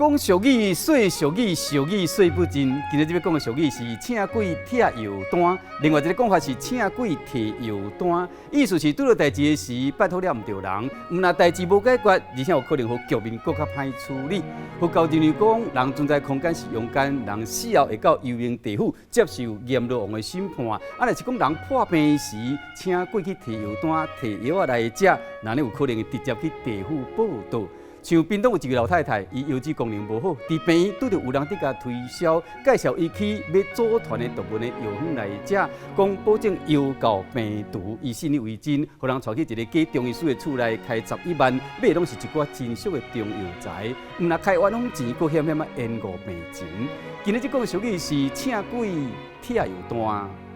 講俗語，說俗語，俗語說不盡。今日欲講的俗語是請鬼拆藥單，另外一个講法是請鬼提藥單。意思是拄著代誌的時，拜託了毋著人，毋但代誌無解決，而且有可能予局面閣較歹處理。佛教認為講，人存在空間是陽間，人死後會到幽冥地府接受閻羅王的審判。啊，若是講人破病時，請鬼去提藥單、提藥仔來食，那呢有可能會直接去地府報到。像屏東有一个老太太，伊腰子功能無好，佇病院拄著有人佇共推銷，介紹伊去買祖傳的獨門的藥方來食，講保證藥到病除，伊信以為真，予人帶去一个假中醫師的厝內，開11萬，買的攏是一寡真俗的中藥材，毋但開冤枉錢，閣險險仔延誤病情。今日這講的俗語是請鬼拆藥單。